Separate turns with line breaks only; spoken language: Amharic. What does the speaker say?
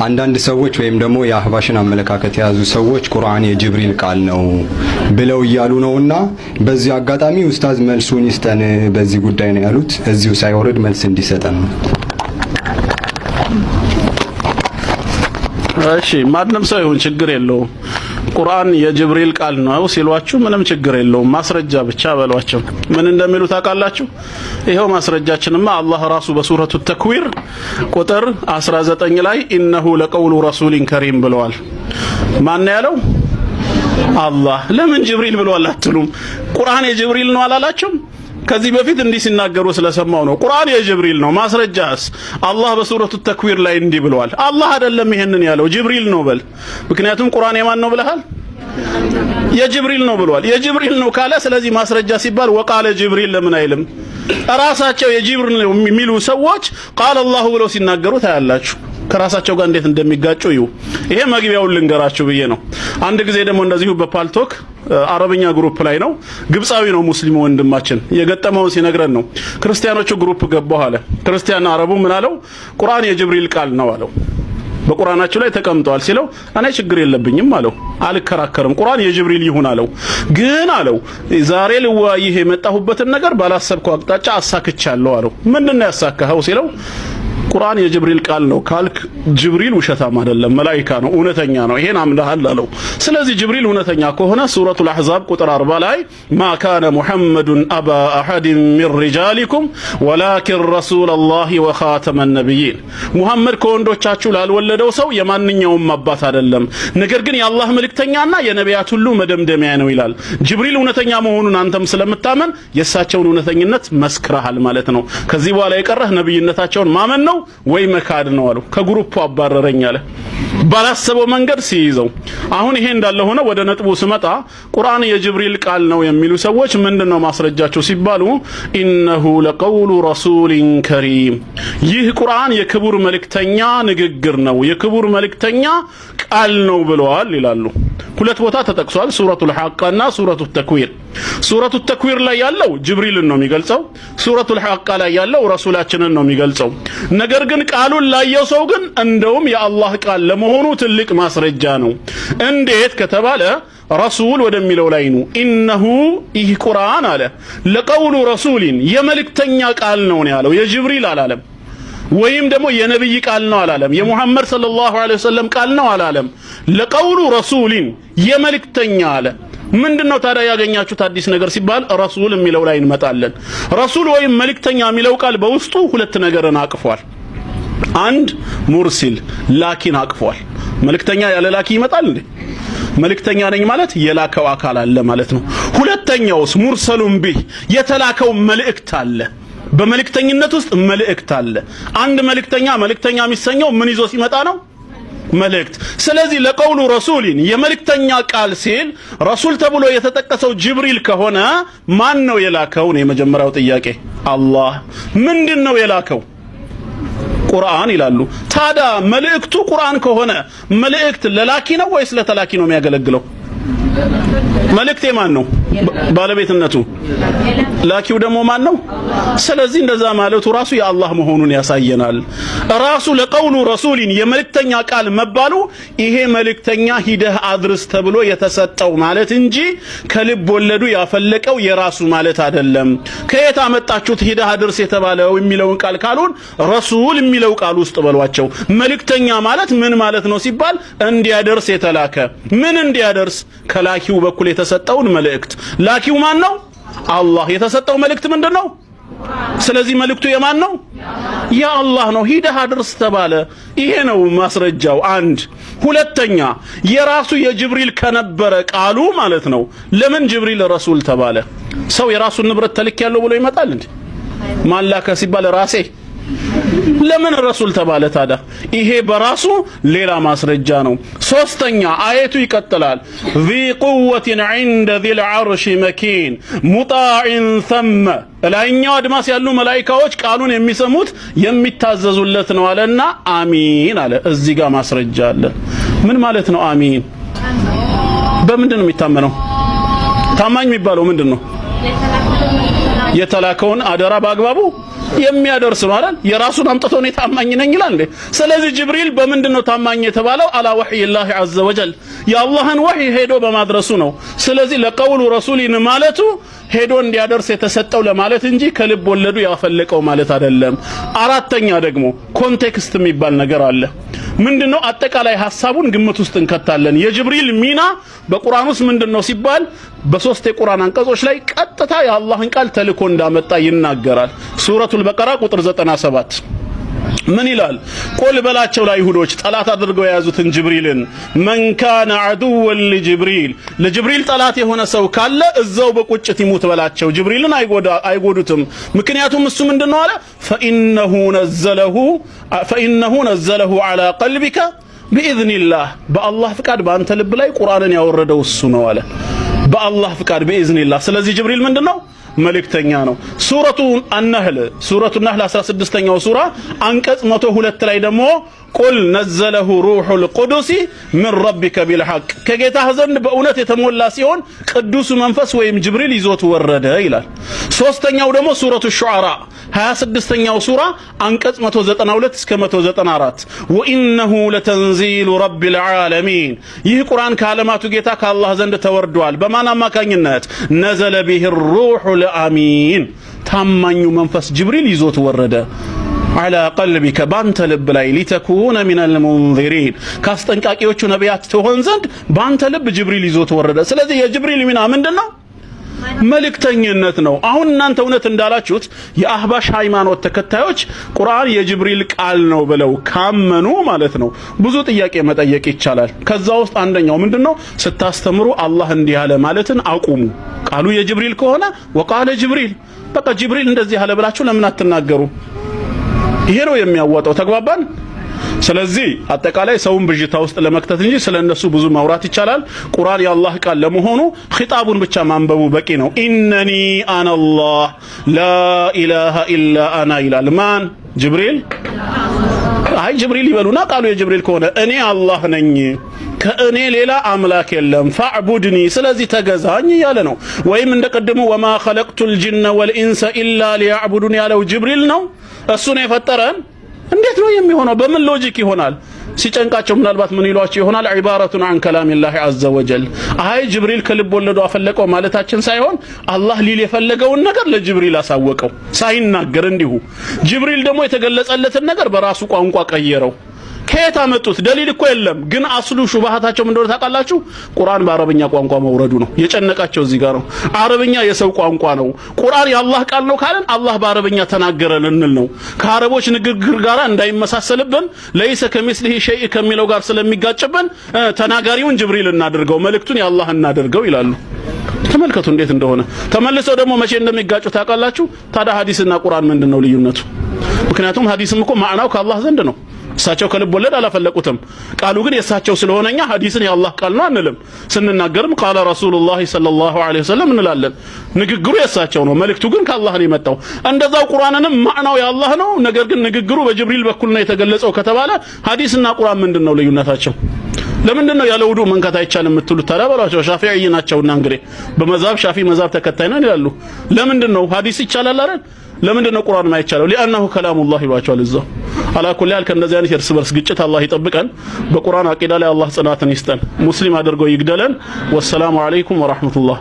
አንዳንድ ሰዎች ወይም ደግሞ የአህባሽን አመለካከት የያዙ ሰዎች ቁርአን የጅብሪል ቃል ነው ብለው እያሉ ነውና በዚህ አጋጣሚ ኡስታዝ መልሱን ይስጠን በዚህ ጉዳይ ነው ያሉት። እዚሁ ሳይወርድ መልስ እንዲሰጠን ነው።
እሺ ማንም ሰው ይሁን ችግር የለውም። ቁርአን የጅብሪል ቃል ነው ሲሏችሁ ምንም ችግር የለውም። ማስረጃ ብቻ በሏቸው። ምን እንደሚሉ ታውቃላችሁ? ይኸው ማስረጃችንማ አላህ ራሱ በሱረቱ ተክዊር ቁጥር 19 ላይ إنه لقول رسول كريم ብለዋል። ማን ያለው? አላህ። ለምን ጅብሪል ብለዋል አትሉም? ቁርአን የጅብሪል ነው አላላችሁም? ከዚህ በፊት እንዲህ ሲናገሩ ስለሰማው ነው። ቁርአን የጅብሪል ነው። ማስረጃስ አላህ በሱረቱ ተክዊር ላይ እንዲህ ብለዋል። አላህ አይደለም ይሄንን ያለው ጅብሪል ነው በል። ምክንያቱም ቁርአን የማን ነው ብለሃል? የጅብሪል ነው ብለዋል። የጅብሪል ነው ካለ ስለዚህ ማስረጃ ሲባል وقال جبريل ለምን አይልም? ራሳቸው የጅብሪል ነው የሚሉ ሰዎች قال الله ብለው ሲናገሩ ታያላችሁ። ከራሳቸው ጋር እንዴት እንደሚጋጩ እዩ። ይሄ መግቢያውን ልንገራችሁ ብዬ ነው። አንድ ጊዜ ደግሞ እንደዚሁ በፓልቶክ አረብኛ group ላይ ነው። ግብፃዊ ነው ሙስሊሙ ወንድማችን የገጠመውን ሲነግረን ነው። ክርስቲያኖቹ group ገባሁ አለ። ክርስቲያን አረቡ ምን አለው? ቁርአን የጅብሪል ቃል ነው አለው። በቁርአናችሁ ላይ ተቀምጧል ሲለው እኔ ችግር የለብኝም አለው። አልከራከርም፣ ቁርአን የጅብሪል ይሁን አለው። ግን አለው ዛሬ ልወያይህ የመጣሁበትን ነገር ባላሰብከው አቅጣጫ አሳክቻለሁ አለው። ምንድን ነው ያሳካኸው ሲለው ቁርአን የጅብሪል ቃል ነው ካልክ ጅብሪል ውሸታም አይደለም፣ መላኢካ ነው፣ እውነተኛ ነው። ይሄን አምነሃል አለው። ስለዚህ ጅብሪል እውነተኛ ከሆነ ሱረቱል አሕዛብ ቁጥር 40 ላይ ما كان محمد أبا أحد من رجالكم ولكن رسول الله وخاتم النبيين፣ ሙሐመድ ከወንዶቻችሁ ላልወለደው ሰው የማንኛውም አባት አይደለም፣ ነገር ግን የአላህ መልእክተኛና የነቢያት ሁሉ መደምደሚያ ነው ይላል። ጅብሪል እውነተኛ መሆኑን አንተም ስለምታመን የእሳቸውን እውነተኝነት መስክረሃል ማለት ነው። ከዚህ በኋላ የቀረህ ነብይነታቸውን ማመን ነው ወይ መካድ ነው አሉ። ከ group ኡ አባረረኝ አለ። ባላሰበው መንገድ ሲይዘው። አሁን ይሄ እንዳለ ሆነ ወደ ነጥቡ ስመጣ ቁርአን የጅብሪል ቃል ነው የሚሉ ሰዎች ምንድነው ማስረጃቸው ሲባሉ إنه لقول رسول كريم፣ ይህ ቁርአን የክቡር መልእክተኛ ንግግር ነው፣ የክቡር መልእክተኛ ቃል ነው ብለዋል ይላሉ። ሁለት ቦታ ተጠቅሷል፣ ሱረቱል ሐቃ እና ሱረቱ ተክዊር። ሱረቱ ተክዊር ላይ ያለው ጅብሪልን ነው የሚገልጸው። ሱረቱል ሐቃ ላይ ያለው ረሱላችንን ነው የሚገልጸው። ነገር ግን ቃሉን ላየው ሰው ግን እንደውም የአላህ ቃል ለመሆኑ ትልቅ ማስረጃ ነው። እንዴት ከተባለ ረሱል ወደሚለው ላይ ነው። إنه ይህ ቁርአን አለ لقول رسول የመልእክተኛ ቃል ነው ነው ያለው፣ የጅብሪል አላለም። ወይም ደግሞ የነብይ ቃል ነው አላለም። የሙሐመድ صلى الله عليه وسلم ቃል ነው አላለም። لقول رسول የመልእክተኛ አለ። ምንድነው ታዲያ ያገኛችሁት አዲስ ነገር ሲባል ረሱል የሚለው ላይ እንመጣለን። ረሱል ወይም መልእክተኛ የሚለው ቃል በውስጡ ሁለት ነገርን አቅፏል። አንድ مرسل ላኪን አቅፏል። መልእክተኛ ያለ ላኪ ይመጣል እንዴ? መልእክተኛ ነኝ ማለት የላከው አካል አለ ማለት ነው። ሁለተኛውስ مرسل به የተላከው መልእክት አለ። በመልእክተኝነት ውስጥ መልእክት አለ። አንድ መልእክተኛ መልእክተኛ የሚሰኘው ምን ይዞ ሲመጣ ነው? መልእክት። ስለዚህ لقول رسول የመልእክተኛ ቃል ሲል ረሱል ተብሎ የተጠቀሰው ጅብሪል ከሆነ ማን ነው የላከው ነው የመጀመሪያው ጥያቄ። አላህ። ምንድን ነው የላከው? ቁርአን ይላሉ። ታዲያ መልእክቱ ቁርአን ከሆነ መልእክት ለላኪ ነው ወይስ ለተላኪ ነው የሚያገለግለው? መልእክት የማን ነው ባለቤትነቱ? ላኪው ደግሞ ማን ነው? ስለዚህ እንደዛ ማለቱ ራሱ የአላህ መሆኑን ያሳየናል። ራሱ ለቀውሉ ረሱሊን የመልእክተኛ ቃል መባሉ ይሄ መልእክተኛ ሂደህ አድርስ ተብሎ የተሰጠው ማለት እንጂ ከልብ ወለዱ ያፈለቀው የራሱ ማለት አይደለም። ከየት አመጣችሁት ሂደህ አድርስ የተባለው የሚለውን ቃል ካሉን ረሱል የሚለው ቃል ውስጥ በሏቸው። መልእክተኛ ማለት ምን ማለት ነው ሲባል እንዲያደርስ የተላከ ምን እንዲያደርስ ከላኪው በኩል የተሰጠውን መልእክት። ላኪው ማን ነው? አላህ። የተሰጠው መልእክት ምንድን ነው? ስለዚህ መልእክቱ የማን ነው? የአላህ ነው። ሂደህ አድርስ ተባለ። ይሄ ነው ማስረጃው። አንድ ሁለተኛ፣ የራሱ የጅብሪል ከነበረ ቃሉ ማለት ነው። ለምን ጅብሪል ረሱል ተባለ? ሰው የራሱን ንብረት ተልክ ያለው ብሎ ይመጣል እንዴ? ማን ላከ ሲባል ራሴ ለምን ረሱል ተባለ ታዲያ? ይሄ በራሱ ሌላ ማስረጃ ነው። ሶስተኛ አየቱ ይቀጥላል። ذي قوة عند ذي العرش مكين مطاع ثم ላይኛው አድማስ ያሉ መላኢካዎች ቃሉን የሚሰሙት የሚታዘዙለት ነው አለና አሚን አለ። እዚህ ጋር ማስረጃ አለ። ምን ማለት ነው አሚን? በምንድን ነው የሚታመነው? ታማኝ የሚባለው ምንድን ነው? የተላከውን አደራ በአግባቡ የሚያደርስ ነው አይደል? የራሱን አምጥቶ እኔ ታማኝ ነኝ ይላል እንዴ? ስለዚህ ጅብሪል በምንድን ነው ታማኝ የተባለው? على وحي الله عز وجل የአላህን ወህይ ሄዶ በማድረሱ ነው። ስለዚህ لقول رسول ማለቱ ሄዶ እንዲያደርስ የተሰጠው ለማለት እንጂ ከልብ ወለዱ ያፈለቀው ማለት አይደለም። አራተኛ ደግሞ context የሚባል ነገር አለ። ምንድነው? አጠቃላይ ሐሳቡን ግምት ውስጥ እንከታለን። የጅብሪል ሚና በቁርአን ውስጥ ምንድነው ሲባል በሶስት የቁርአን አንቀጾች ላይ ቀጥታ የአላህን ቃል ተልኮ እንዳመጣ ይናገራል። ሱረቱል በቀራ ቁጥር 97 ምን ይላል? قل በላቸው ለአይሁዶች ጠላት አድርገው የያዙትን ጅብሪልን من كان عدوا لجبريل ለጅብሪል ጠላት የሆነ ሰው ካለ እዛው በቁጭት ይሙት በላቸው። ጅብሪልን አይጎዱትም። ምክንያቱም እሱ ምንድነው አለ فإنه نزله على قلبك بإذن الله በአላህ ፍቃድ በአንተ ልብ ላይ ቁርአንን ያወረደው እሱ ነው አለ። በአላህ ፍቃድ بإذن الله። ስለዚህ ጅብሪል ምንድነው? መልእክተኛ ነው። ሱረቱ አነህል ሱረቱ ነህል 16ኛው ሱራ አንቀጽ 102 ላይ ደግሞ قل نزله روح القدس من ربك بالحق ከጌታህ ዘንድ በእውነት የተሞላ ሲሆን ቅዱሱ መንፈስ ወይም ጅብሪል ይዞት ወረደ ይላል። ሶስተኛው ደግሞ ሱረቱ ሹዓራ 26ኛው ሱራ አንቀጽ 192 እስከ 194 وإنه لتنزيل رب العالمين ይህ ቁርአን ከዓለማቱ ጌታ ከአላህ ዘንድ ተወርዷል። በማን አማካኝነት? نزل به الروح الأمين ታማኙ መንፈስ ጅብሪል ይዞት ወረደ። على قلبك ባንተ ልብ ላይ لتكون من المنذرين ካስጠንቃቂዎቹ ነቢያት ትሆን ዘንድ ባንተ ልብ ጅብሪል ይዞት ወረደ። ስለዚህ የጅብሪል ሚና ምንድን ነው? መልእክተኝነት ነው። አሁን እናንተ እውነት እንዳላችሁት የአህባሽ ሃይማኖት ተከታዮች ቁርአን የጅብሪል ቃል ነው ብለው ካመኑ ማለት ነው ብዙ ጥያቄ መጠየቅ ይቻላል። ከዛ ውስጥ አንደኛው ምንድነው? ስታስተምሩ አላህ እንዲህ አለ ማለትን አቁሙ። ቃሉ የጅብሪል ከሆነ وقال جبريل፣ በቃ ጅብሪል እንደዚህ አለ ብላችሁ ለምን አትናገሩ? ይሄ ነው የሚያዋጣው። ተግባባን? ስለዚህ አጠቃላይ ሰውን ብዥታ ውስጥ ለመክተት እንጂ ስለ እነሱ ብዙ ማውራት ይቻላል። ቁርአን የአላህ ቃል ለመሆኑ ኺጣቡን ብቻ ማንበቡ በቂ ነው። إنني أنا الله لا إله إلا أنا ይላል። ማን? ጅብሪል? አይ ጅብሪል ይበሉና ቃሉ የጅብሪል ከሆነ እኔ አላህ ነኝ ከእኔ ሌላ አምላክ የለም፣ فاعبدني ስለዚህ ተገዛኝ እያለ ነው። ወይም እንደ ቅድሙ وما خلقت الجن والإنس إلا ليعبدون ያለው ጅብሪል ነው። እሱ ነው የፈጠረን። እንዴት ነው የሚሆነው? በምን logic ይሆናል? ሲጨንቃቸው ምናልባት ምን ይሏቸው ይሆናል? عبارة عن كلام الله عز وجل። አይ ጅብሪል ከልብ ወለዱ አፈለቀው ማለታችን ሳይሆን አላህ ሊል የፈለገውን ነገር ለጅብሪል አሳወቀው ሳይናገር እንዲሁ። ጅብሪል ደግሞ የተገለጸለትን ነገር በራሱ ቋንቋ ቀየረው። ከየት አመጡት? ደሊል እኮ የለም። ግን አስሉ ሹባሃታቸው ምን እንደሆነ ታውቃላችሁ? ቁርአን በአረብኛ ቋንቋ መውረዱ ነው የጨነቃቸው። እዚህ ጋር ነው። አረብኛ የሰው ቋንቋ ነው። ቁርአን የአላህ ቃል ነው ካለን አላህ በአረብኛ ተናገረ ልንል ነው። ከአረቦች ንግግር ጋር እንዳይመሳሰልብን ليس كمثله شيء ከሚለው ጋር ስለሚጋጭብን ተናጋሪውን ጅብሪል እናድርገው፣ መልእክቱን የአላህ እናድርገው ይላሉ። ተመልከቱ እንዴት እንደሆነ። ተመልሰው ደግሞ መቼ እንደሚጋጩ ታውቃላችሁ? ታዲያ ሐዲስና ቁርአን ምንድን ነው ልዩነቱ? ምክንያቱም ሐዲስም እኮ ማዕናው ከአላህ ዘንድ ነው። እሳቸው ከልብ ወለድ አላፈለቁትም። ቃሉ ግን የእሳቸው ስለሆነ እኛ ሐዲስን የአላህ ቃል ነው አንልም። ስንናገርም قال رسول الله صلى الله عليه وسلم እንላለን። ንግግሩ የእሳቸው ነው፣ መልእክቱ ግን ከአላህ ነው የመጣው። እንደዛው ቁርአንንም ማዕናው የአላህ ነው፣ ነገር ግን ንግግሩ በጅብሪል በኩል ነው የተገለጸው ከተባለ ሐዲስና ቁርአን ምንድን ነው ልዩነታቸው? ለምንድን ነው ያለ ውዱእ መንካት አይቻልም የምትሉት ታዲያ በሏቸው። ሻፊዒ ናቸውና እንግዲህ በመዛብ ሻፊ መዛብ ተከታይ ነን ይላሉ። ለምንድን ነው ሐዲስ ይቻላል አይደል? ለምንድን ነው ቁርአን ማይቻለው? لأنه كلام الله ይሏቸዋል እዛው። على كل حال ከእንደዚህ አይነት የእርስ በርስ ግጭት አላህ ይጠብቀን። በቁርአን አቂዳ ላይ አላህ ጽናትን ይስጠን። ሙስሊም አድርጎ ይግደለን። والسلام عليكم ورحمة الله።